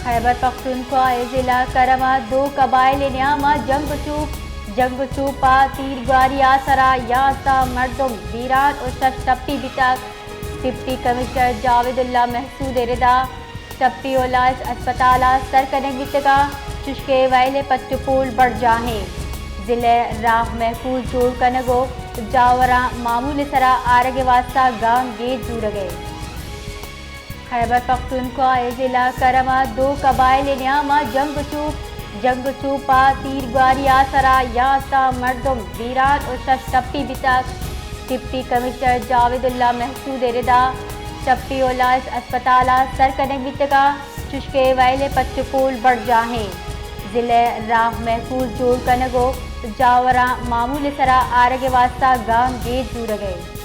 خیبر پختونخوا ءِ ضلع کرم ءَ دو قبائل ءِ نیام ءَ جنگ ءُ چوپ، جنگ ءُ چوپ ءَ تیرگواری ءِ سرا یازدہ مردم بیران ءُ شش ٹپی بیتگ۔ ڈپٹی کمشنر جاوید اللہ محسود ءِ ردا ٹپی ءُ لائس اسپتال ءَ سر کنگ بیتگ ءُ چشکہ وئیل ءِ پٹ ءُ پول برجاہ ایں۔ ضلع ءِ راہ محفوظ جوڑ کنگ ءُ جاوراں معمول ءِ سرا آرگ ءِ واستہ گامگیج زورگ ءَ اِنت۔ خیبر پختونخوا ءِ ضلع کرم ءَ دو قبائل ءِ نیام ءَ جنگ ءُ چوپ، جنگ ءُ چوپ ءَ تیرگواری ءِ سرا یازدہ مردم بیران ءُ شش ٹپی بیتگ۔ ڈپٹی کمشنر جاوید اللہ محسود ءِ ردا ٹپی ءُ لائس اسپتال ءَ سر کنگ بیتگ ءُ چشکہ وئیل ءِ پٹ ءُ پول برجاہ ایں۔ ضلع ءِ راہ محفوظ جوڑ کنگ ءُ جاوراں معمول ءِ سرا آرگ ءِ واستہ گامگیج زورگ ءَ اِنت۔